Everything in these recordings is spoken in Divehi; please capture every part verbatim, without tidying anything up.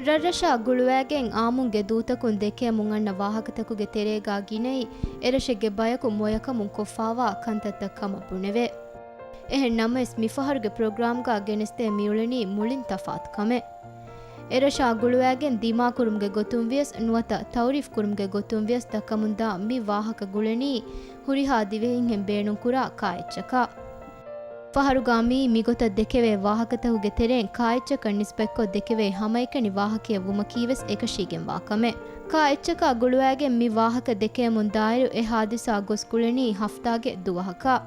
ރަށްރަށާ ގުޅުވައިގެން އާއްމުންގެ ދޫތަކުން ދެކެމުން އަންނަ ވާހަކަތަކުގެ ތެރޭގާ ގިނައީ އެރަށެއްގެ ބަޔަކު މޮޔަކަމުން ކޮށްފާވާ ކަންތައްތައް ކަމަށް ބުނެވޭ. އެހެން ނަމަވެސް، މިފަހަރުގެ ޕްރޮގްރާމްގާ ގެނެސްދޭ މިއުޅެނީ މުޅިން ތަފާތު ކަމެއް. އެރަށާ ގުޅުވައިގެން ދިމާކުރުމުގެ ގޮތުން ވިޔަސް ނުވަތަ ތައުރީފް ކުރުމުގެ ގޮތުން ވިޔަސް ދައްކަމުންދާ މި ވާހަކަ ގުޅެނީ ހުރިހާ ދިވެހިންހެން ބޭނުންކުރާ ކާއެއްޗަކަށް. ފަހަރުގާ މިއީ މިގޮތަށް ދެކެވޭ ވާހަކަތަކުގެ ތެރެއިން ކާއެއްޗަކަށް ނިސްބަތްކޮށް ދެކެވޭ ހަމައެކަނި ވާހަކައެއް ވުމަކީވެސް އެކަށީގެންވާ ކަމެއް. ކާއެއްޗަކާ ގުޅުވައިގެން މި ވާހަކަ ދެކެވެމުން ދާއިރު އެ ހާދިސާ ގޮސް ގުޅެނީ ހަފްތާގެ ދުވަހަކަށް.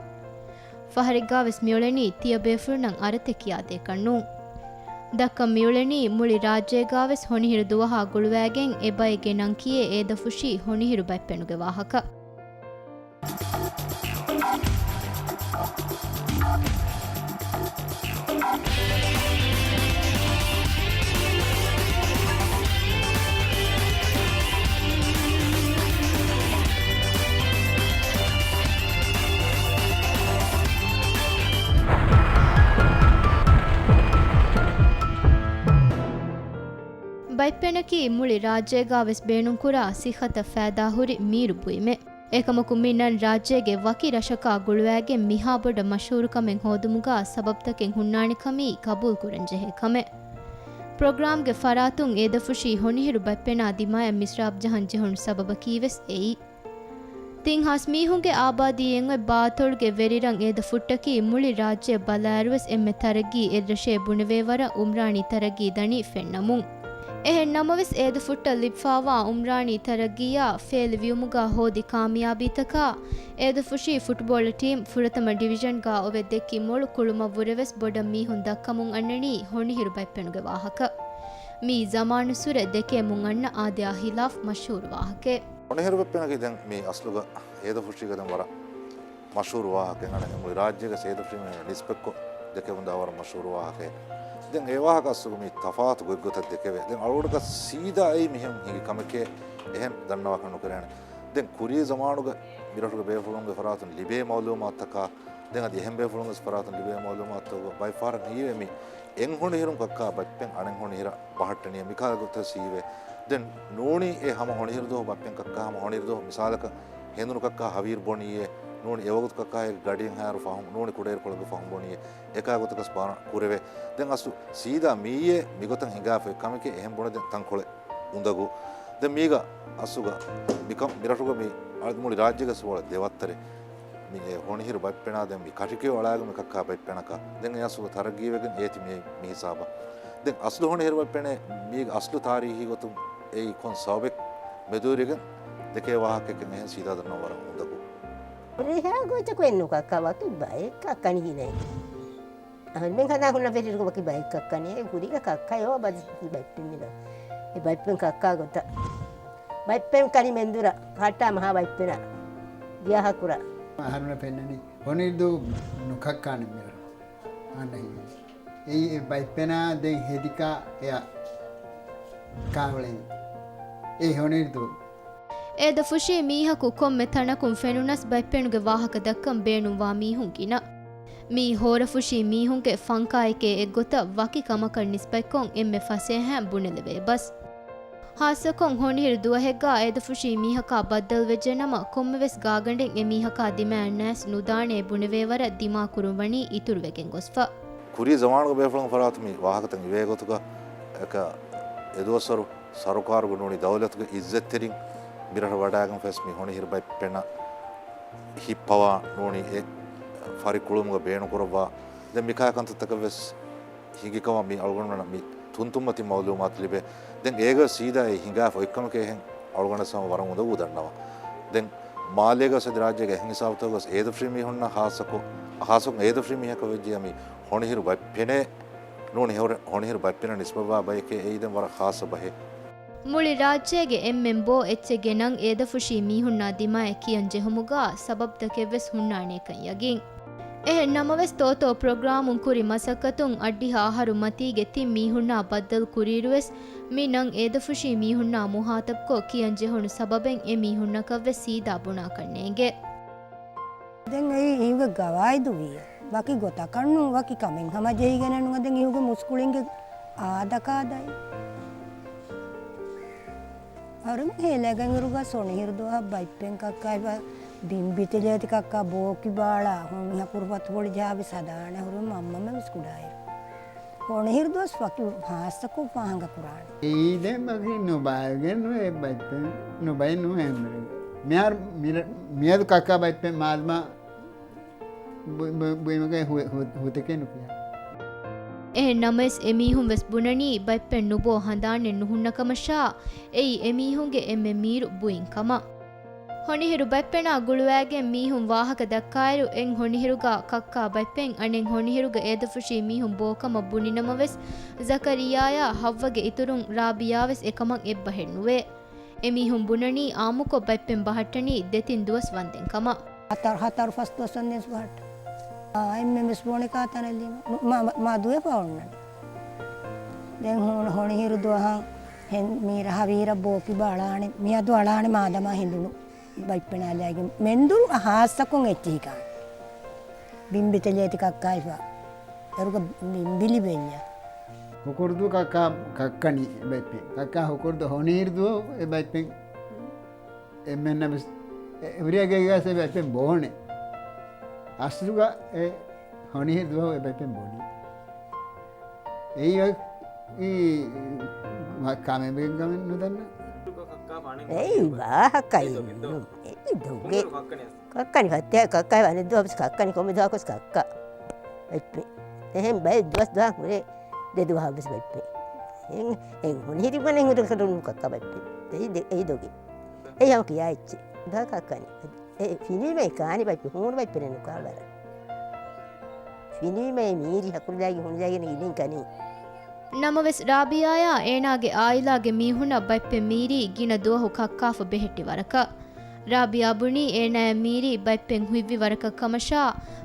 ފަހަރެއްގާވެސް މިއުޅެނީ ތިޔަބޭފުޅުންނަށް އަރަތެއް ކިޔާދޭކަށް ނޫން. ދައްކަން މިއުޅެނީ މުޅި ރާއްޖޭގާވެސް ހޮނިހިރު ދުވަހާ ގުޅުވައިގެން އެބައި ގެނަން ކިޔޭ އޭދަފުށީ ހޮނިހިރު ބައްޕެނުގެ ވާހަކަ. ބައްޕެނަކީ މުޅި ރާއްޖޭގާވެސް ބޭނުންކުރާ ސިއްހަތަށް ފައިދާހުރި މީރު ބުއިމެއް. އެކަމަކު މި ނަން ރާއްޖޭގެ ވަކި ރަށަކާ ގުޅުވައިގެން މިހާ ބޮޑަށް މަޝްހޫރުކަމެއް ހޯދުމުގާ ސަބަބުތަކެއް ހުންނާނެކަމީ ގަބޫލުކުރަންޖެހޭ ކަމެއް. ޕްރޮގްރާމްގެ ފަރާތުން އޭދަފުށީ ހޮނިހިރު ބައްޕެނާ ދިމާއަށް މިސްރާބް ޖަހަން ޖެހުނު ސަބަބަކީވެސް އެއީ. ތިން ހާސް މީހުންގެ އާބާދީއެއް އޮތް ބާތޮޅުގެ ވެރިރަށް އޭދަފުއްޓަކީ މުޅި ރާއްޖެ ބަލާއިރުވެސް އެންމެ ތަރައްގީ އެއްރަށޭ ބުނެވޭ ވަރަށް އުމްރާނީ ތަރައްގީ ދަނީ ފެންނަމުން. އެހެން ނަމަވެސް، އޭދަފުއްޓަށް ލިބިފާވާ އުމްރާނީ ތަރައްގީއާ ފޭލިވިއުމުގާ ހޯދި ކާމިޔާބީތަކާ، އޭދަފުށީ ފުޓްބޯޅަ ޓީމް ފުރަތަމަ ޑިވިޝަންގާ އޮވެ ދެއްކި މޮޅު ކުޅުމަށްވުރެވެސް ބޮޑަށް މީހުން ދައްކަމުން އަންނަނީ ހޮނިހިރު ބައްޕެނުގެ ވާހަކަ. މިއީ ޒަމާނުއްސުރެ ދެކެމުން އަންނަ އާދަޔާ ހިލާފް މަޝްހޫރު ވާހަކައެއް. ހޮނިހިރު ބައްޕެނަކީ ދެން މި އަސްލުގަ އޭދަފުށީގަ ދެން ވަރަށް މަޝްހޫރު ވާހަކައެއް. އަނެއް މުޅި ރާއްޖޭގަ އޭދަފުށީމެން ނިސްބަތްކޮށް ދެކެމުންދާ ވަރަށް މަޝްހޫރު ވާހަކައެއް. ދެން އެ ވާހަކަ އަސްލުގަ މި ތަފާތު ގޮތްގޮތަށް ދެކެވޭ. ދެން އަޅުގަނޑަކަށް ސީދާ އެއީ މިހެން ހިނގި ކަމެކޭ އެހެން ދަންނަވާކަށް ނުކެރޭނެ. ދެން ކުރީ ޒަމާނުގަ މިރަށުގެ ބޭފުޅުންގެ ފަރާތުން ލިބޭ މައުލޫމާތުތަކާ، ދެން އަދި އެހެން ބޭފުޅުންގެ ފަރާތުން ލިބޭ މައުލޫމާތުތަކުގަ ބައެއް ފަހަރަށް ހީވޭ މި އެއް ހޮނިހިރުން ކައްކާ ބައްޕެން އަނެއް ހޮނިހިރަށް ބަހައްޓަނީ މިކާ ގޮތަށް ހީވޭ. ދެން ނޫނީ އެ ހަމަ ހޮނިހިރު ދުވަހު ބައްޕެން ކައްކާ ހަމަ ހޮނިހިރު ދުވަހު މިސާލަކަށް ހެނދުނު ކައްކާ ހަވީރު ބޮނިއޭ، ނޫނީ އެވަގުތު ކައްކާ އޭގެ ގަޑިއެއް ހާއިރު ފަހުން، ނޫނީ ކުޑައިރުކޮޅެއްގެ ފަހުން ބޮނިއޭ، އެކާ ގޮތަކަސް ބާރަށް ކުރެވޭ. ދެން އަސްލު ސީދާ މިއީ މިގޮތަށް ހިނގާފައި ކަމެކޭ އެހެން ބުނެދޭން ތަންކޮޅެއް އުނދަގޫ. ދެން މީގަ އަސްލުގަ މިކަން މިރަށުގަ މި އަޅު މުޅި ރާއްޖޭގަސް ވަޅަށް ދެވައްތަރެ މި އެ ހޮނިހިރު ބައްޕެނާ ދެން މި ކަށިކެޔޮ އަޅާގެ މި ކައްކާ ބައްޕެނަކަށް ދެން އެ އަސްލު ތަރައްގީވެގެން އޭތި މި މި ހިސާބަށް. ދެން އަސްލު ހޮނިހިރު ބައްޕެނޭ މީގެ އަސްލު ތާރީހީ ގޮތުން އެއީ ކޮން ސަބަބެއް މެދުވެރިގެން ދެކޭ ވާހަކައެއް އެހެން ސީދާ ދަންނަ ވަރަށް އުނދަގޫ. ރިހާ ގޮތަކު އެއްނުކައްކާ ވަކި ބައެއް ކައްކަނި ގިނައި. އަހަންމެން ހަނދާ ހުންނަ ފެށިރުގަ ވަކި ބައެއް ކައްކަނި. އެ ކުރީގަ ކައްކަޔޯ ބަދި ބައްޕެން މިނަ. އެ ބައްޕެން ކައްކާ ގޮތަށް. ބައްޕެން ކަނި މެންދުރަށް ހައްޓާ މަހާ ބައްޕެނަށް ދިޔާހަކުރަ. އަހަރުންނަށް ފެންނަނީ ހޮނިރު ދުވަހު ނުކައްކާނެ މިރަށު. އަންނަ ހިނގި. އެއީ އެ ބައްޕެނާ ދެން ހެދިކާ އެއަށް ކާ އުޅެނީ. އެ ހޮނިރު ދުވަހު. އޭދަފުށީ މީހަކު ކޮންމެ ތަނަކުން ފެނުނަސް ބައްޕެނުގެ ވާހަކަ ދައްކަން ބޭނުންވާ މީހުން ގިނަ. މިއީ ހޯރަފުށީ މީހުންގެ ފަންކާއެކޭ އެއްގޮތަށް ވަކި ކަމަކަށް ނިސްބަތްކޮށް އެންމެ ފަސޭހައިން ބުނެލެވޭ ބަސް. ހާއްސަކޮށް ހޮނިހިރު ދުވަހެއްގާ އޭދަފުށީ މީހަކާ ބައްދަލުވެއްޖެނަމަ، ކޮންމެވެސް ގާގަނޑެއް އެމީހަކާ ދިމާއަށް ނައިސް ނުދާނޭ ބުނެވޭވަރަށް ދިމާކުރުން ވަނީ އިތުރުވެގެން ގޮސްފަ. ކުރީ ޒަމާނުގެ ބޭފުޅުން ފަރާތުން މި ވާހަކަތައް އިވޭ ގޮތުގަ އެކަ އެދުވަސްވަރު ސަރުކާރުގެ ނޫނީ ދައުލަތުގެ އިއްޒަތްތެރިން މިރަށަށް ވަޑައިގެން ފެސް މި ހޮނިހިރު ބައްޕެނަށް ހިއްޕަވާ ނޫނީ އެ ފަރި ކުޅުމުގަ ބޭނުންކުރައްވާ. ދެން މިކާ ކަންތައްތަކަށް ވެސް ހިނގިކަމަށް މި އަޅުގަނޑުމެންނަށް މި ތުންތުންމަތި މައުލޫމާތު ލިބޭ. ދެން އޭގަ ސީދާ އެ ހިނގާފަ އޮތްކަމަކޭ އެހެން އަޅުގަނޑަށް ހަމަ ވަރަށް އުނދަގޫ ދަންނަވާ. ދެން މާލޭގަ ސަދި ރާއްޖޭގެ އެހެން ހިސާބުތަކުގަސް އޭދަފުށީ މީހުންނަށް ހާއްސަކޮށް، ހާއްސަކޮށް އޭދަފުށީ މީހަކަށް ވެއްޖެޔާ މި ހޮނިހިރު ބައްޕެނޭ ނޫނީ ހޮރެ-، ހޮނިހިރު ބައްޕެނަށް ނިސްބަތްވާ ބަޔެކޭ އެއީ ދެން ވަރަށް ހާއްސަ ބަހެއް. މުޅި ރާއްޖޭގެ އެންމެން ބޯ އެއްޗެއް ގެނަން އޭދަފުށީ މީހުންނާ ދިމާއަށް ކިޔަން ޖެހުމުގާ ސަބަބުތަކެއްވެސް ހުންނާނޭކަން ޔަގީން. އެހެން ނަމަވެސް، ތޯތޯ ޕްރޮގްރާމުން ކުރި މަސައްކަތުން އަށްޑިހަ އަހަރު މަތީގެ ތިން މީހުންނާ ބައްދަލު ކުރިއިރުވެސް، މި ނަން އޭދަފުށީ މީހުންނާ މުހާތަބްކޮށް ކިޔަން ޖެހުނު ސަބަބެއް އެ މީހުންނަކަށްވެސް ސީދާ ބުނާކަށް ނޭނގެ. ދެން އެއީ އިހުގެ ގަވާއިދު ވިއްޔަ. ވަކި ގޮތަކަށް ނޫން، ވަކި ކަމެއް ހަމަޖެހިގެނެއް ނޫން. ދެން އިހުގެ މުސްކުޅިންގެ އާދަކާދައި. އަހަރެން ހޭލަގަން އިރުގަ ހޮނިހިރު ދުވަހަށް ބައްޕެން ކައްކާ ބިނބިތެލޭތި ކައްކާ ބޯކިބާޅާ ހޮނި ހަކުރު ފަތުފޮޅި ޖަހާ ވެސް ހަދާނެ އަހަރެން މަންމަމެން ވެސް ކުޑައިރު. ހޮނިހިރު ދުވަސް ވަކި ހާއްސަކޮށް ފާހަގަ ކުރާނެ. އީދެއް ވަކި ނުބައިގެން ނުވޭ ބައްޕެން، ނުބައި ނުވޭ. މިހާރު މިރ-، މިއަދު ކައްކާ ބައްޕެން މާދަމާ ބު-، ބު-، ބުއިމަގައި ހު-، ހު-، ހުތެކޭ ނުކިޔާ. އެހެން ނަމަވެސް އެމީހުން ވެސް ބުނަނީ ބައްޕެން ނުބޯ ހަނދާނެއް ނުހުންނަ ކަމަށާ، އެއީ އެމީހުންގެ އެންމެ މީރު ބުއިން ކަމަށް. ހޮނިހިރު ބައްޕެނާ ގުޅުވާގެން މީހުން ވާހަކަ ދައްކާއިރު، އެއް ހޮނިހިރުގަ ކައްކާ ބައްޕެން އަނެއް ހޮނިހިރުގަ އޭދަފުށީ މީހުން ބޯކަމަށް ބުނިނަމަވެސް، ޒަކަރިޔާޔާ ހައްވަގެ އިތުރުން ރާބިޔާވެސް އެކަމަށް އެއްބަހެއް ނުވޭ. އެމީހުން ބުނަނީ އާއްމުކޮށް ބައްޕެން ބަހައްޓަނީ ދެތިން ދުވަސް ވަންދެން ކަމަށް. ހަތަރު، ހަތަރު ފަސް ދުވަސް ވަންދެން ބަހައްޓަ. އާ، އެންމެން ވެސް ބޯނެ ކާތަނަށް ލީމަ. ނު-، މާ، މާ ދުވެފަ އޮންނަނީ. ދެން ހޮ-، ހޮނިހިރު ދުވަހަށް ހެން މީރަ ހަވީރަ ބޯކިބަ އަޅާނެ، މިއަދު އަޅާނެ މާދަމާ ހެނދުނު ބައްޕެނާލާގެ މެންދުރު ހާއްސަކޮށް އެއްޗިހި ކާނެ. ބިނބިތެލޭތި ކައްކާފަ. އޭރުގަ ބިނބިލި ބެންޏާ. ހުކުރުދު ކައްކާ ކައްކަނީ އެބައްޕެން. ކައްކާ ހުކުރުދު ހޮނިހިރުދު އެބައްޕެން. އެންމެންނަށް ވެސް އެ-، އެ ހުރިހާ ގޭގަސް އެބައްޕެން ބޯނެ. އަސްލުގަ އެ ހޮނިހިރު ދުވަހު އެބައްޕެން ބޯނީ. އެއީ އޮތް އީ ކަމެއް ބޭން ކަމެއް ނުދަންނަ. އެއީ ވާހަކައެއް ނޫން. އެއީ ދޮގެއް. ކައްކަނި ފައްތަ ކައްކަ ވަނެ ދުވަސް ކައްކަނި ކޮންމެ ދުވަހަކުސް ކައްކަ. އެއްޕެ. އެހެން ބައެއް ދުވަސް ދުވަހަކު ހުރެ ދެ ދުވަހަކު ވެސް ބައްޕެ. އެ-، އެ ހުނިހިރި ވަނެ ހުރެ ކަނޑުން ކައްކަ ބައްޕެ. އެއީ ދެ-، އެއީ ދޮގެއް. އެ ހަމަ ކިޔާ އެއްޗެއް. ދާ ކައްކަނި. އެ ފިނީމައި ކާނި ބައްޕެ ހޫނު ބައްޕެ ނުކާ ވަރަށް. ފިނީމައި މީރި ހަކުރުލާގި ހުނިލާގެން އިނިން ކަނީ. ނަމަވެސް ރާބިޔާޔާ އޭނާގެ އާއިލާގެ މީހުންނަށް ބައްޕެ މީރީ ގިނަ ދުވަހު ކައްކާފަ ބެހެއްޓި ވަރަކަށް. ރާބިޔާ ބުނީ އޭނާޔަށް މީރީ ބައްޕެން ހުތްވި ވަރަކަށް ކަމަށާ،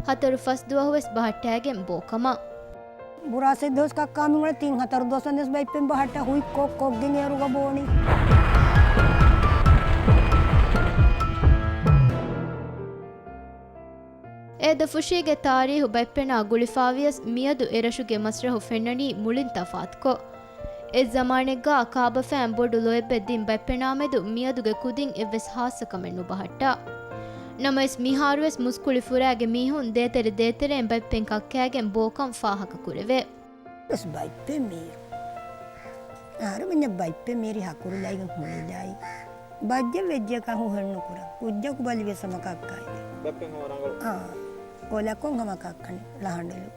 ހަތަރު ފަސް ދުވަހުވެސް ބަހައްޓާގެން ބޯކަމަށް. ބުރާސެއް ދުވަސް ކައްކާ މި ތިން ހަތަރު ދުވަސް ވަންދެސް ބައްޕެން ބަހައްޓާ ހުތް ކޮށް ކޮށްގެން އޭރުގަ ބޯނީ. އޭދަފުށީގެ ތާރީހު ބައްޕެނާ ގުޅިފާވިޔަސް މިއަދު އެރަށުގެ މަސްރަހު ފެންނަނީ މުޅިން ތަފާތުކޮށް. އެއްޒަމާނެއްގަ ކާބަފައިން ބޮޑު ލޯތްބެއް ދިން ބައްޕެނާމެދު މިއަދުގެ ކުދިން އެއްވެސް ހާއްސަކަމެއް ނުބަހައްޓާ. ނަމަވެސް މިހާރުވެސް މުސްކުޅި ފުރާގެ މީހުން ދޭތެރެ ދޭތެރެއިން ބައްޕެން ކައްކާގެން ބޯކަން ފާހަގަކުރެވޭ. ވެސް ބައްޕެ މީރު. އަހަރުމެންނަށް ބައްޕެ މީރި ހަކުރުލައިގެން ހުނިލައި. ބައްޖެ ވެއްޖެކަށް ހުހެއްނުކުރަން. ކުއްޖަކު ބަލިވެސް ހަމަ ކައްކާއި. ބައްޕެން ހަމަ ރަނގަޅު. އާ، ކޮލަކޮން ހަމަ ކައްކަނި ޅަހަނޑުލު.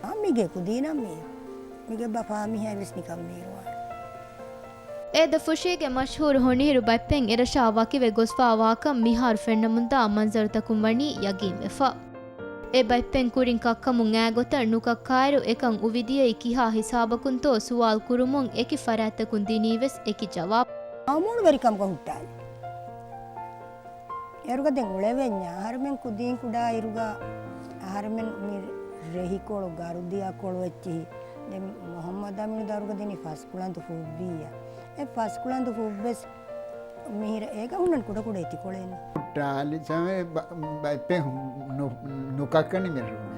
އާ، މިގޭ ކުދީނަށް މީރު. މިގެ ބަފާ މިހާ ވެސް ނިކަން މީރުވާނެ. އޭދަފުށީގެ މަޝްހޫރު ހޮނިހިރު ބައްޕެން އެރަށާ ވަކިވެ ގޮސްފާ ވާކަން މިހާރު ފެންނަމުންދާ މަންޒަރުތަކުން ވަނީ ޔަގީންވެފަ. އެ ބައްޕެން ކުރިން ކައްކަމުން އާ ގޮތަށް ނުކައްކާއިރު އެކަން އުވިދިޔައީ ކިހާ ހިސާބަކުންތޯ ސުވާލު ކުރުމުން އެކި ފަރާތްތަކުން ދިނީ ވެސް އެކި ޖަވާބު. އާމޫނުވެރިކަމުގަ ހުއްޓާލި. އޭރުގަ ދެން އުޅެވެންޏާ އަހަރުމެން ކުދީން ކުޑާ އިރުގަ އަހަރުމެން މި ރެހިކޮޅު ގަރުދިޔަ ކޮޅު އެއްޗިހި. ދެން މުހައްމަދު އަމީނު ދަރުގަ ދިނީ ފަސްކުޅަނދު ފުއްވިއްޔާ. އެ ފަސްކުޅަނދު ފުއްވެސް މިހިރަ އޭގަ ހުންނަން ކުޑަކުޑަ އެތިކޮޅެއް. ހުއްޓާލި ސަމޭ ބަ-، ބައްޕެ ހު-، ނު-، ނުކައްކަނި މިރުމެ.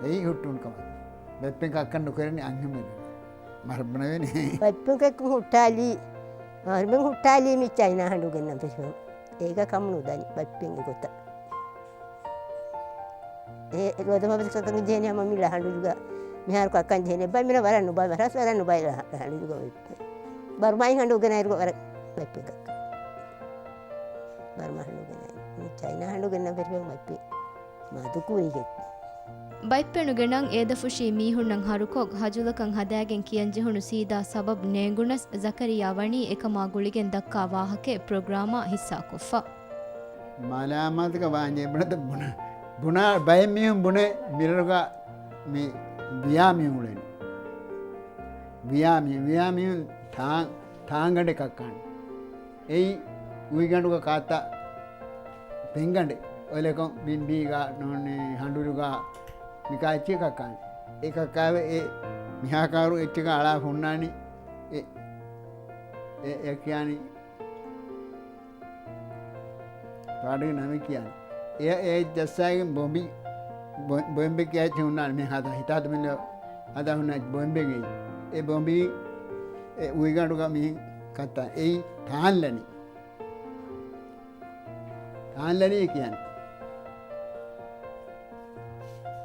އެއީ ހުއްޓުން ކަމަށް. ބައްޕެ ކައްކަން ނުކެރެނި އަންހެމެން. މަރުބުނަވެނި. ބައްޕެ ކައްކަން ހުއްޓާލި. އަހަރުމެން ހުއްޓާލީ މި ޗައިނާ ހަނޑު ގެންނަ ފެށުން. އޭގަ ކަމުނު ދަނީ ބައްޕެން އެގޮތަށް. އެ ރޯދަ މަބަސް ކަކަން ޖެހެނެ ހަމަ މި ލަހަނޑުގަ މިހާރު ކަކަން ޖެހެނެ ބައި މިރަ ވަރަށް ނުބައި ވަރަސް ވަރަށް ނުބައި ލަ-، ލަހަނޑުގަ ވެއްޖެ. ބަރުމާއި ހަނޑު ގެނައިރު ވަރަށް ބައްޕެ ކަކަ. ބަރުމާ ހަނޑު ގެނައި. މި ޗައިނާ ހަނޑު ގެންނަ ފެށުން ބައްޕެ. މަދުކުރީގެ. ބައްޕެނުގެ ނަން އޭދަފުށީ މީހުންނަށް ހަރުކޮށް، ހަޖުލަކަށް ހަދާގެން ކިޔަންޖެހުނު ސީދާ ސަބަބު ނޭނގުނަސް، ޒަކަރިޔާ ވަނީ އެކަމާ ގުޅިގެން ދައްކާ ވާހަކައެއް ޕްރޮގްރާމާ ހިއްސާކޮށްފަ. މަލާމާތުގަ ވާންޖެހޭ ބުނަތަ ބުނަ-، ބުނާ ބައެއް މީހުން ބުނޭ މިރަރުގަ މި ވިޔާ މީހުން އުޅެނީ. ވިޔާ މީހުން، ވިޔާ މީހުން ތާ-، ތާނގަނޑެއް ކައްކާނެ. އެއީ އުއިގަނޑުގަ ކާތަ ފެންގަނޑެއް އޮލެކޮން ބިންބީގަ ނޫނީ ހަނޑުރުގަ މިކާ އެއްޗެއް ކައްކާނެ. އެ ކައްކާވެ އެ މިހާކާރު އެއްޗެއް އަޅާ ހުންނާނީ އެ، އެ، އެ ކިޔާނީ ފާޑުގެ ނަމެއް ކިޔާނީ. އެ، އެ ޖައްސާގެން ބޮމްބި، ބޮ-، ބޮމްބެ ކިޔާ އެއްޗެއް ހުންނާނީ މި ހަދާ ހިތާދަ މިލޯ ހަދާ ހުންނާ ބޮމްބެ ގެއްލި. އެ ބޮމްބި އެ އުއިގަނޑުގަ މި ކަންތައް އެއީ ތާންލަނީ. ތާންލަނީ ކިޔަން.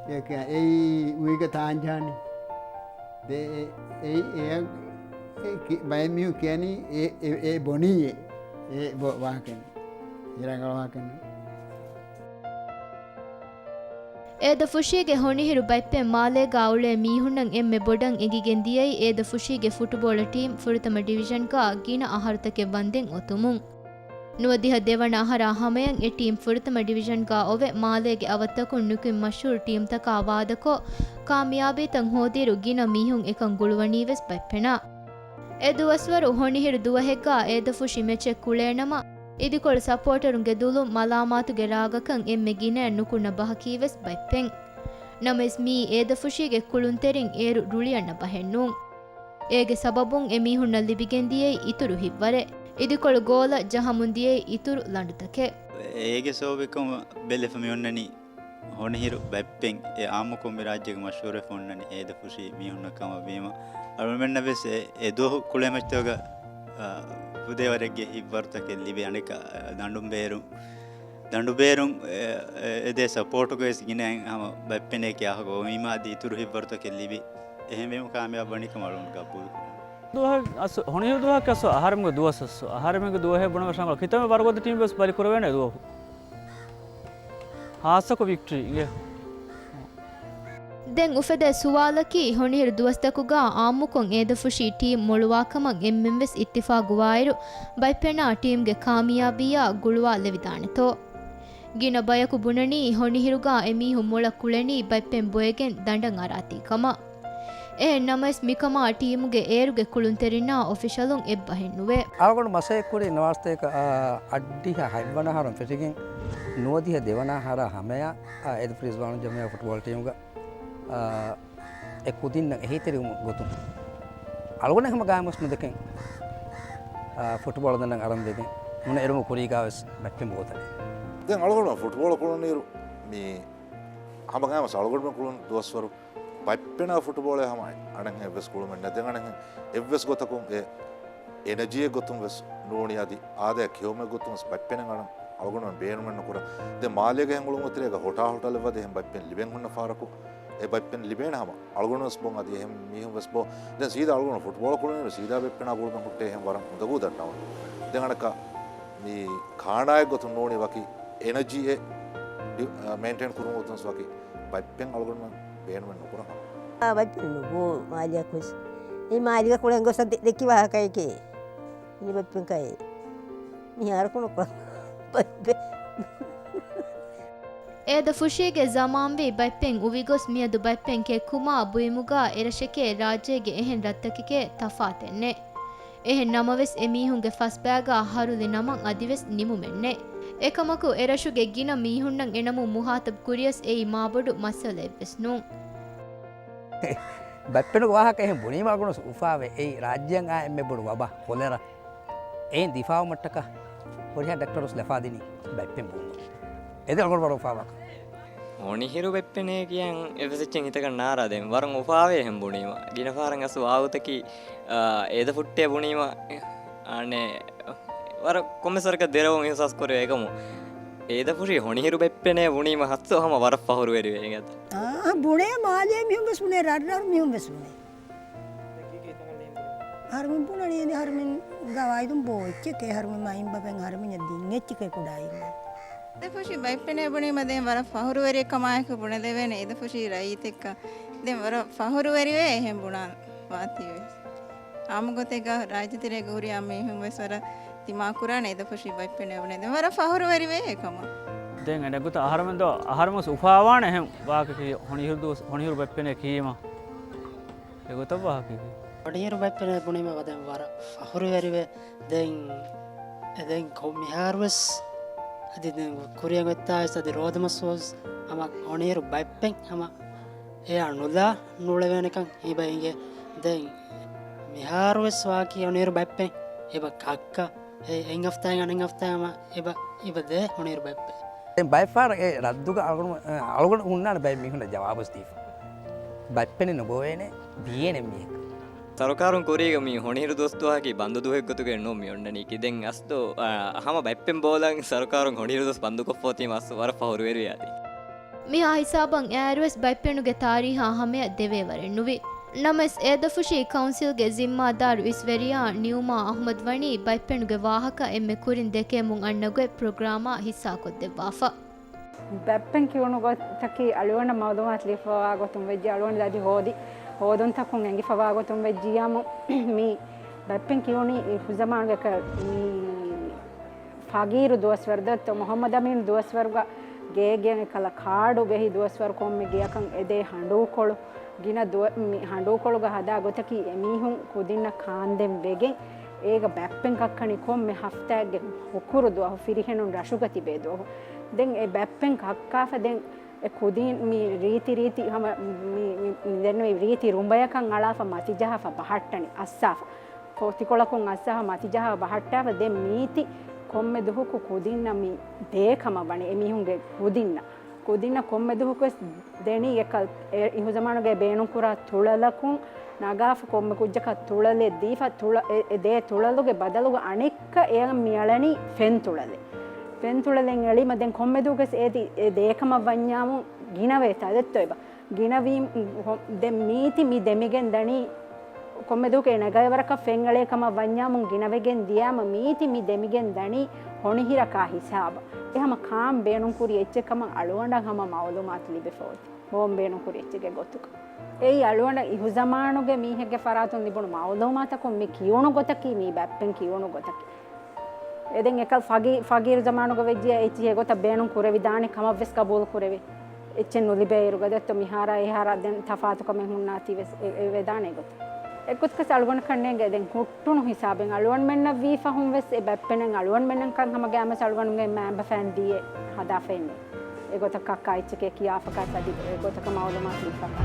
އެ ކިޔަން އެއީ އުއިގަ ތާންޖާނީ. ދެ އެ، އެ، އެ، އެ، ކި-، ބައެއް މީހުން ކިޔަނީ އެ، އެ، އެ ބޮނީ އެ، އެ ބޮ-، ވާހަކަ. އެ ރަނގަޅު ވާހަކަ. އޭދަފުށީގެ ހޮނިހިރު ބަތްޕެން މާލޭގާ އުޅޭ މީހުންނަށް އެންމެ ބޮޑަށް އެނގިގެން ދިޔައީ އޭދަފުށީގެ ފުޓުބޯޅަ ޓީމް ފުރަތަމަ ޑިވިޝަންގާ ގިނަ އަހަރުތަކެއް ވަންދެން އޮތުމުން. ނުވަދިހަ ދެވަނަ އަހަރާ ހަމަޔަށް އެ ޓީމް ފުރަތަމަ ޑިވިޝަންގާ އޮވެ، މާލޭގެ އަވަށްތަކުން ނުކުތް މަޝްހޫރު ޓީމްތަކާ ވާދަކޮށް، ކާމިޔާބީތައް ހޯދިއިރު ގިނަ މީހުން އެކަން ގުޅުވަނީވެސް ބަތްޕެނާ. އެ ދުވަސްވަރު ހޮނިހިރު ދުވަހެއްގާ އޭދަފުށި މެޗެއް ކުޅޭނަމަ، އިދިކޮޅު ސަޕޯޓަރުންގެ ދުލުން މަލާމާތުގެ ރާގަކަށް އެންމެ ގިނައަށް ނުކުންނަ ބަހަކީވެސް ބަތްޕެން. ނަމަވެސް މިއީ އޭދަފުށީގެ ކުޅުންތެރިން އޭރު ރުޅިއަންނަ ބަހެއް ނޫން. އޭގެ ސަބަބުން އެމީހުންނަށް ލިބިގެން ދިޔައީ އިތުރު ހިތްވަރެއް. އިދިކޮޅު ގޯލަށް ޖަހަމުން ދިޔައީ އިތުރު ލަނޑުތަކެއް. އޭގެ ސަބަބުން ބެލެފަ މި އޮންނަނީ ހޮނިހިރު ބަތްޕެން އެ އާއްމުކޮށް މި ރާއްޖޭގެ މަޝްހޫރެއް އޮންނަނީ އޭދަފުށީ މީހުންނަށް ކަމަށް ވީމަ، އަޅުމެންނަށް ވެސް އެ، އެ ދުވަހު ކުޅޭ މެޗްތަކުގަ، އާ، ފުދޭވަރެއްގެ ހިތްވަރުތަކެއް ލިބޭ. އަނެއްކާ، އާ، ދަނޑުން ބޭރުން، ދަނޑު ބޭރުން، އެ، އެ، އެދޭ ސަޕޯޓުގަ ވެސް ގިނައިން ހަމަ ބަތްޕެނޭ ކިޔާ ހަގަ އޮވީމާ އަދި އިތުރު ހިތްވަރުތަކެއް ލިބި. އެހެންވީމަ ކާމިޔާބު ވަނީ ކަމަށް އަޅުގަނޑު ގަބޫލު ކުރަން. ދުވަހަށް އަސް-، ހޮނިހިރު ދުވަހަކަށް އަސް އަހަރެމެންގެ ދުވަސް އަސް އަހަރެމެންގެ ދުވަހެއް ބުނަމަ ރަނގަޅު. ކިތަންމެ ވަރުގަދަ ޓީމް ވެސް ބަލި ކުރެވޭނެ ދުވަހު. ހާއްސަކޮށް ވިކްޓްރީ އިނގޭ. ދެން އުފެދޭ ސުވާލަކީ، ހޮނިހިރު ދުވަސްތަކުގާ އާއްމުކޮށް އޭދަފުށީ ޓީމް މޮޅުވާކަމަށް އެންމެންވެސް އިއްތިފާގުވާއިރު، ބަތްޕެނާ ޓީމްގެ ކާމިޔާބީއާ ގުޅުވާލެވިދާނެތޯ؟ ގިނަ ބަޔަކު ބުނަނީ، ހޮނިހިރުގާ އެމީހުން މޮޅަށް ކުޅެނީ ބަތްޕެން ބޮއެގެން ދަނޑަށް އަރާތީ ކަމަށް. އެހެން ނަމަވެސް، މިކަމާ ޓީމުގެ އޭރުގެ ކުޅުންތެރިންނާ އޮފިޝަލުން އެއްބަހެއް ނުވޭ. އަޅުގަނޑު މަސައްކަތް ކުރީ ނަވާރަސަތޭކަ، އާ، އަށްޑިހަ ހަތްވަނަ އަހަރުން ފެށިގެން ނުވަދިހަ ދެވަނަ އަހަރާ ހަމަޔަށް، އާ، އޭދަފުށި ރިޒްވާނު ޖަމިއްޔާ ފުޓްބޯޅަ ޓީމުގަ، އާ، އެ ކުދިންނަށް އެހީތެރިވުމުގެ ގޮތުން އަޅުގަނޑެއް ހަމަ ގާތްމަސް ނުދެކެން، އާ، ފުޓްބޯޅަ ދަނޑަށް އަރަން ވެގެން ނޫން އެރުމު ކުރީގާވެސް ބަތްޕެން ބޯތަނެ. ދެން އަޅުގަނޑު ފުޓްބޯޅަ ކުޅުނުއިރު މި ހަމަ ގާތްމަސް އަޅުގަނޑުމެން ކުޅުނު ދުވަސްވަރު ބަތްޕެނާ ފުޓުބޯޅައެއް ހަމަ އަނެއްހެން އެއްވެސް ކުޅުމެއް ނެތް. ދެން އަނެއްހެން އެއްވެސް ގޮތަކުން އެ އެނަޖީއެއް ގޮތުން ވެސް ނޫނީ އަދި އާދަޔަށް ކެއުމެއް ގޮތުން ވެސް ބަތްޕެނެއް އަޅަން އަޅުގަނޑުމެން ބޭނުމެއް ނުކުރަން. ދެން މާލޭގަ އެހެން އުޅުން އޮތީ އޭގަ ހޮޓާ ހޮޓަލެއް ވަދެ އެހެން ބަތްޕެން ލިބެން ހުންނަ ފަހަރަކު އެ ބަތްޕެން ލިބޭނެ ހަމަ އަޅުގަނޑު ވެސް ބޯން އަދި އެހެން މީހުން ވެސް ބޯ. ދެން ސީދާ އަޅުގަނޑު ފުޓްބޯޅަ ކުޅުނުއިރު ސީދާ ބަތްޕެނާ ގުޅުމެއް ހުއްޓޭ އެހެން ވަރަށް އުނދަގޫ ދަންނަވަން. ދެން އަނެއްކާ މި ކާނާއެއް ގޮތުން ނޫނީ ވަކި އެނަޖީއެއް ޑި-، އަ، މެއިންޓެއިން ކުރުމުގެ ގޮތުން ވެސް ވަކި ބަތްޕެން އަޅުގަނޑުމެން ބޭނުމެއް ނުކުރަން ހަމަ. އާ، ބަތްޕެން ނުބޯ މާލެއަކު ވެސް. އެ މާލެއަކަށް އުޅެން ގޮސް ދެ-، ދެއްކި ވާހަކައެކޭ. މި ބަތްޕެން ކައޭ. މިހާރަކު ނުކުރަން. ބަތްޕެން. އޭދަފުށީގެ ޒަމާންވީ ބަތްޕެން އުވިގޮސް މިއަދު ބަތްޕެން ކެއްކުމާ ބުއިމުގާ އެރަށެކޭ ރާއްޖޭގެ އެހެން ރަށްތަކެކޭ ތަފާތެއް ނެތް. އެހެން ނަމަވެސް، އެމީހުންގެ ފަސްބައިގާ ހަރުލި ނަމަން އަދިވެސް ނިމުމެއް ނެތް. އެކަމަކު، އެރަށުގެ ގިނަ މީހުންނަށް އެނަމުން މުހާތަބް ކުރިޔަސް އެއީ މާބޮޑު މައްސަލައެއްވެސް ނޫން. ބަތްޕެނުގެ ވާހަކަ އެހެން ބުނީމަ އަޅުގަނޑު އުފާވޭ. އެއީ ރާއްޖެއަށް އާ އެންމެ ބޮޑު ވަބާ ކޮލެރާ. އެއިން ދިފާއުވުމަށްޓަކާ ހުރިހާ ޑޮކްޓަރުސް ލަފާދިނީ ބަތްޕެން ބުނުމަށް. އެދެން އަޅުގަނޑު ވަރަށް އުފާވާކަން. ހޮނިހިރު ބަތްޕެނޭ ކިޔަން އެއްވެސް އެއްޗެއް ހިތަކަށް ނާރާ. ދެން ވަރަށް އުފާވޭ އެހެން ބުނީމަ. ގިނަ ފަހަރަށް އަސް ވާގޮތަކީ، އާ، އޭދަފުށީ ބުނީމަ، އާނެ، ވަރަށް ކޮންމެސް ވަރަކަށް ދެރަވުން އިހުސާސް ކުރެވޭ އެކަމު. އޭދަފުށީ ހޮނިހިރު ބަތްޕެނޭ ބުނީމަ ހައްސަ ހަމަ ވަރަށް ފަހުރުވެރިވޭ އިނގޭތަ؟ އާ، ބުނޭ މާލޭ މީހުން ވެސް ބުނޭ، ރަށްރަށު މީހުން ވެސް ބުނޭ. އަހަރުމެން ބުނަނީ، އަހަރުމެން ގަވާއިދުން ބޯ އެއްޗެކޭ، އަހަރުމެން މައިންބަފައިން އަހަރުމެން ދިން އެއްޗެކޭ ކުޑައިން. އޭދަފުށީ ބަތްޕެނޭ ބުނީމަ ދެން ވަރަށް ފަހުރުވެރި ކަމާއެކު ބުނެދެވޭނެ. އޭދަފުށީ ރައްޔިތެއްކަން ދެން ވަރަށް ފަހުރުވެރިވޭ އެހެން ބުނާ ވާތީވެސް. އާއްމު ގޮތެއްގަ ރާއްޖެތެރޭގަ ހުރިހާ މީހުން ވެސް ވަރަށް ދިމާކުރާނެ އޭދަފުށީ ބަތްޕެނޭ ބުނޭ. ދެން ވަރަށް ފަހުރުވެރިވޭ އެކަމަށް. ދެން އަނެއްގޮތަށް އަހަރުމެން ދޯ، އަހަރުމެން ވެސް އުފާވާނެ އެހެން ވާހަކަ ކީ ހޮނިހިރު ދުވަސް، ހޮނިހިރު ބަތްޕެނޭ ކީމަ. އެގޮތަށް ވާހަކައެކޭ. ހޮނިހިރު ބަތްޕެނޭ ބުނީމަ ދެން ވަރަށް ފަހުރުވެރިވޭ. ދެން، އެ ދެން ކޮ-، މިހާރުވެސް އަދި ދެން ކުރިއަށް އޮތްތާވެސް އަދި ރޯދަމަސްވެސް ހަމަ ހޮނިހިރު ބަތްޕެން ހަމަ އެއާ ނުލާ ނޫޅެވޭނެކަން އެބަ އިނގޭ. ދެން މިހާރުވެސް ވާކީ ހޮނިހިރު ބަތްޕެން އެބަ ކައްކަ. އެ އެއް ހަފްތާއެއް އަނެއް ހަފްތާ ހަމަ އެބަ، އެބަ ދޭ ހޮނިހިރު ބަތްޕެން. ދެން ބައެއް ފަހަރަށް އެ ރައްދުގަ އަޅުގަނޑު، އަޅުގަނޑު ހުންނާނެ ބައެއް މީހުންނަށް ޖަވާބުވެސް ދީފަ. ބަތްޕެނެއް ނުބޯވޭނެ ބިޔޭނެ މީހަކަށް. ސަރުކާރުން ކުރީގަ މި ހޮނިހިރު ދުވަސް ދުވަހަކީ ބަންދު ދުވަހެއްގޮތުގައި ނޫން މި އޮންނަނީކީ. ދެން އަސްލު، އާ، ހަމަ ބައްޕެން ބޯލަން ސަރުކާރުން ހޮނިހިރު ދުވަސް ބަންދުކޮށްފަ އޮތީމަ އަސްލު ވަރަށް ފަހުރުވެރިވެއްޖެ. މިހާ ހިސާބަށް އޭރުވެސް ބައްޕެނުގެ ތާރީހާ ހަމަޔަށް ދެވޭވަރެއް ނުވި. ނަމަވެސް، އޭދަފުށީ ކައުންސިލްގެ ޒިންމާދާރު އިސްވެރިޔާ ނިއުމާ އަހުމަދު ވަނީ ބައްޕެނުގެ ވާހަކަ އެންމެ ކުރިން ދެކޭމުން އަންނަ ގޮތް ޕްރޮގްރާމާ ހިއްސާކޮށްދެއްވާފަ. ބައްޕެން ކިޔުނު ގޮތަކީ އަޅުގަނޑަށް މައުލޫމާތު ލިބިފަވާ ގޮތުން ވެއްޖެ، އަޅުގަނޑު އަދި ހޯދި ހޯދުންތަކުން އެނގިފަވާ ގޮތުން ވެއްޖިއްޔާމު، މި ބައްޕެން ކިޔުނީ އިހުޒަމާނުގެ ކަ-، މި ފަގީރު ދުވަސްވަރު ދޯ، މުހައްމަދު އަމީނު ދުވަސްވަރުގަ ގޭގެ އެކަލަ ކާޑު ބެހި ދުވަސްވަރު ކޮންމެ ގެޔަކަށް އެދޭ ހަނޑޫކޮޅު، ގިނަ ދުވަ-، މި ހަނޑޫކޮޅުގަ ހަދާ ގޮތަކީ އެމީހުން ކުދިންނަށް ކާންދެން ވެގެން، އޭގަ ބައްޕެން ކައްކަނި ކޮންމެ ހަފްތާއެއްގެ ހުކުރު ދުވަހު، ފިރިހެނުން ރަށުގަ ތިބޭ ދުވަހު. ދެން އެ ބައްޕެން ކައްކާފަ ދެން އެ ކުދިން މި ރީތި ރީތި ހަމަ މި، މި، މި ދެން މި ރީތި ރުނބަޔަކަށް އަޅާފަ މަތިޖަހާފަ ބަހައްޓަނީ އައްސާފަ. ފޮތިކޮޅަކުން އައްސާފަ މަތިޖަހާ ބަހައްޓާފަ ދެން މީތި ކޮންމެ ދުވަހަކު ކުދިންނަށް މި ދޭ ކަމަށް ވަނީ އެމީހުންގެ ކުދިންނަށް. ކުދިންނަށް ކޮންމެ ދުވަހަކުވެސް ދެނީ އެކަ-، އެ އިހުޒަމާނުގެ ބޭނުންކުރާ ތުޅަލަކުން ނަގާފަ ކޮންމެ ކުއްޖަކަށް ތުޅަލެއް ދީފަ ތުޅަ-، އެ، އެ ދޭ ތުޅަލުގެ ބަދަލުގަ އަނެއްކާ އެޔަށް މިއަޅަނީ ފެން ތުޅަލެއް. ފެން ތުޅަލެއް އެޅީމަ ދެން ކޮންމެ ދުވަހުވެސް އޭތި އެ ދޭކަމަށް ވަންޏާމު ގިނަވޭތާ ދެއްތޯ އެބަ. ގިނަވީ، ހޮ-، ދެން މީތި މި ދެމިގެން ދަނީ ކޮންމެ ދުވަހަކު އެ ނަގާ ވަރަކަށް ފެން އެޅޭ ކަމަށް ވަންޏާމު ގިނަވެގެން ދިޔާމަ މީތި މި ދެމިގެން ދަނީ ހޮނިހިރަކާ ހިސާބަށް. އެ ހަމަ ކާން ބޭނުންކުރި އެއްޗެއް ކަމަށް އަޅުގަނޑަށް ހަމަ މައުލޫމާތު ލިބިފަ އޮތީ ބޯން ބޭނުންކުރި އެއްޗެއްގެ ގޮތުގަ. އެއީ އަޅުގަނޑަށް އިހުޒަމާނުގެ މީހެއްގެ ފަރާތުން ލިބުނު މައުލޫމާތަކުން މި ކިޔުނު ގޮތަކީ މީ ބައްޕެން ކިޔުނު ގޮތަކީ. އެ ދެން އެކަލް ފަގީ-، ފަގީރު ޒަމާނުގަ ވެއްޖިޔާ އެއްޗިހި އެގޮތަށް ބޭނުން ކުރެވިދާނެ ކަމަށްވެސް ގަބޫލު ކުރެވޭ. އެއްޗެއް ނުލިބޭ އިރުގަ ދެއްތޯ މިހާރާ އެހާރާ ދެން ތަފާތުކަމެއް ހުންނާތީވެސް އެ-، އެ ވެދާނެ އެގޮތަށް. އެއްގޮތަކަސް އަޅުގަނޑަކަށް ނޭނގެ ދެން ހުއްޓުނު ހިސާބެއް އަޅުގަނޑުމެންނަށް ވީ ފަހުން ވެސް އެ ބައްޕެނެއް އަޅުގަނޑުމެންނަށް ކަން ހަމަ ގައިމުވެސް އަޅުގަނޑުމެން މައިންބަފައިން ދީއެ ހަދާފައެއް ނެތް. އެގޮތަށް ކައްކާ އެއްޗެކޭ ކިޔާފަކާ އަދި އެގޮތަކަށް މައުލޫމާތު ލިބިފަކާ.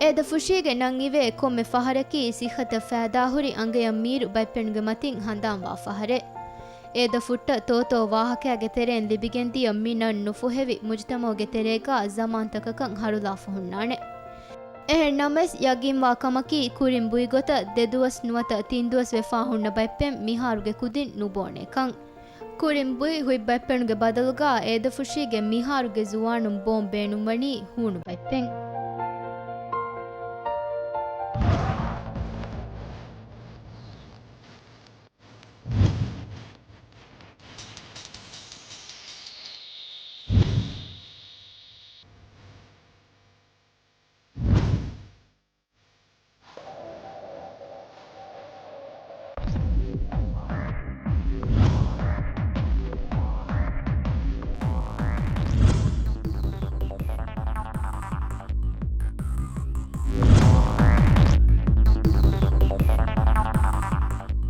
އޭދަފުށީގެ ނަން އިވޭ ކޮންމެ ފަހަރަކީ ސިއްހަތަށް ފައިދާހުރި އަނގަޔަށް މީރު ބައްޕެނުގެ މަތިން ހަނދާންވާ ފަހަރެއް. އޭދަ ފުއްޓަށް ތޯތޯ ވާހަކައިގެ ތެރެއިން ލިބިގެންދިޔަ މި ނަން ނުފުހެވި މުޖުތަމަޢުގެ ތެރޭގާ ޒަމާންތަކަކަށް ހަރުލާފަ ހުންނާނެ. އެހެން ނަމަވެސް، ޔަގީންވާ ކަމަކީ، ކުރިން ބުއި ގޮތަށް ދެ ދުވަސް ނުވަތަ ތިން ދުވަސް ވެފާ ހުންނަ ބައްޕެން މިހާރުގެ ކުދިން ނުބޯނޭކަން. ކުރިން ބުއި ހުތް ބައްޕެނުގެ ބަދަލުގާ އޭދަފުށީގެ މިހާރުގެ ޒުވާނުން ބޯން ބޭނުންވަނީ ހޫނު ބައްޕެން.